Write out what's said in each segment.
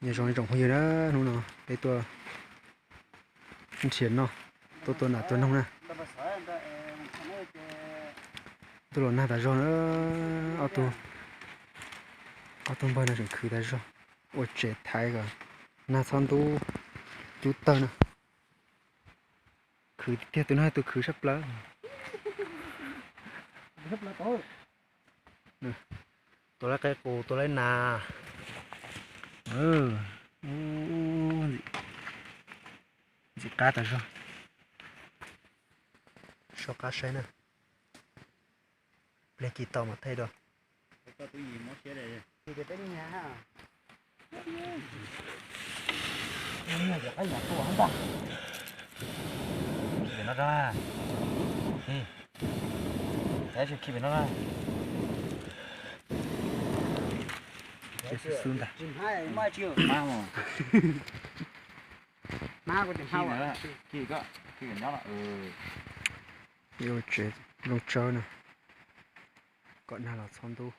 Nyob zoo ib tsoom phooj ywg na, hnub no peb tuaj nrhiav noj, tuaj tua nas tua noog na. Tuaj los nag tas zog na, ob tug, ob tug npawg no tseem khwv tas zog, ua tsev thaiv kom nag txhob ntub cub tawg na. Khwv tiag, tus no tus khwv sab plaws. Tua laib qe qus, tua laib nas. Ntxim qab tas zog. Soj qab saib na. Pliag ci tau mas thaij dua. Khi pem no rau na. Khi. Tab sis khi pem no na. Xub xub ntag. Khi, khi pem nyob lawm. Ib ua tsev zoo tsawb na, kom nag los txhob ntub.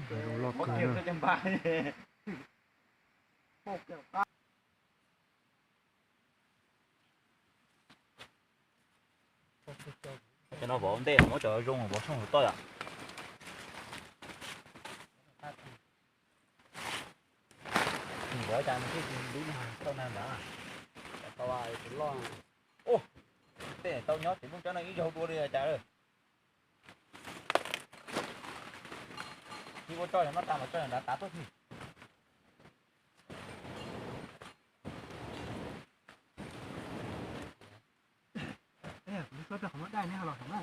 Zoo loj kawg na. Cov no vov ntej muab cov zoo vov tshooj hauv toj yom. Vov cas nws thiaj li lub nag tau nag ntawd. Ua, tej tau nyob tsev nplooj tsob no ib zaug dua li cas lawm. Tsis ua tso yog no tas mas tso yog nrad tav tuaj tsis. Kuv suab peb qhov muab dai neb ho los hov na.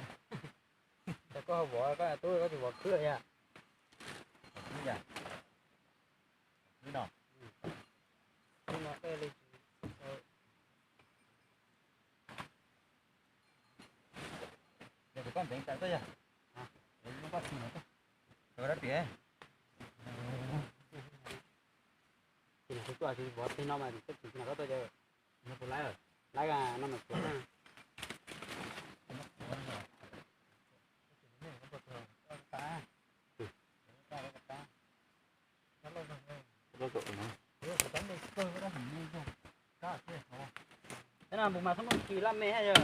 Koj ho vov koj tub koj tsis vov khwb yom. Khwb no. Khwb no tej li. Yog kuv koj ntev tas tuaj yog. Koj dab tias. Ces kuv tuaj vov teg no mas teb tsis no koj tuaj ces no kuv laib lawm. Laib no mas kuv na. Tab no npus mas txhob muaj kis laj me thiab yog.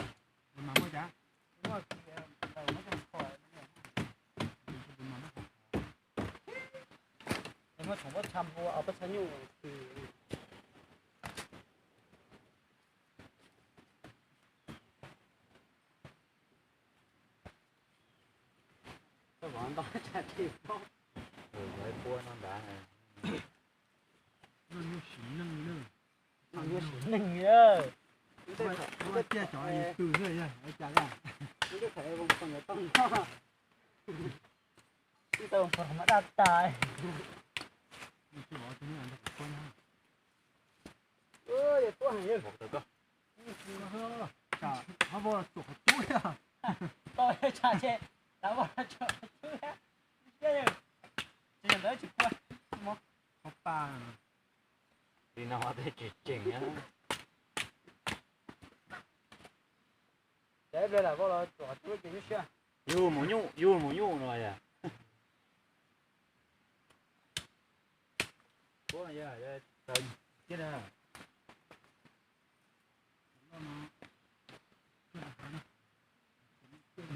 Muab tshoov pob txha npua, pob txha nyuj. Koj vov ntau tsam tsis paub. Vov pua no ntag. Nyuaj siv neeg li. Nyuaj siv neeg li. Ua ciaj cov yus tw xwb yog ua cas li. Ib tug pom daj tas. Tsam hov vau tsuam qhov cub thiab. Tau tsam ces tav vau tsuam qhov cub thiab. Ces yog ntawd tsis pua. Qhov pa li no tej tseem tseem. Ces ib pliag lam vau los tsuam qhov cub ces nyuaj siab. Yug mus nyuj, yug mus nyuj no yog. Kuv yog tawv thiab na. Ntuj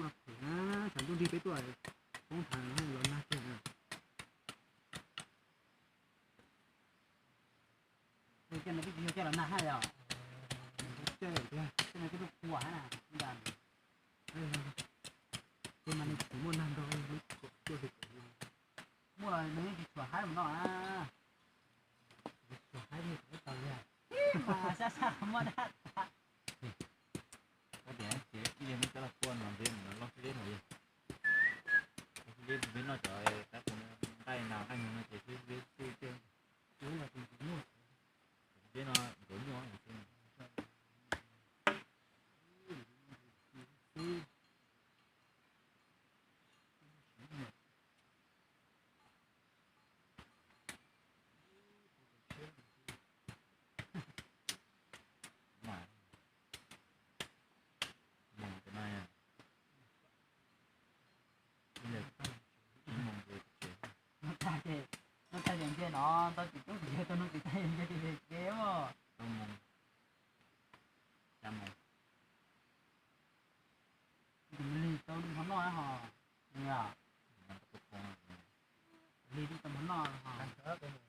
no phem na, tshav ntuj nrig peb tuaj poob thav los nag kiag na. Ej, no twb tsis yog caij los nag hab yog? Caij tiag, caij no twb lub kua hab na. Ces mas nws tsis muaj nag nrog lub kua tuaj li. Muaj los nws yeej tsis tshua haib mus no na. Tshua haib li tau li. Mas sab sab muaj dab tas. Koj tias ces ib leeg muab cov laj kua no ntev mus no loj xib deb no li. Xib deb peb noj cov qab qus nqaij nas nqaij nyoog no ces xib deb xwb tiag. Deb no ntuav nyuaj. Noj tag yog ntsia no, ntau tsis coob, kuv yog tau noj tsis tag yog ntsia tsis tag kev os. Tus lig tau li mov noj hos, lig tau mov noj hos.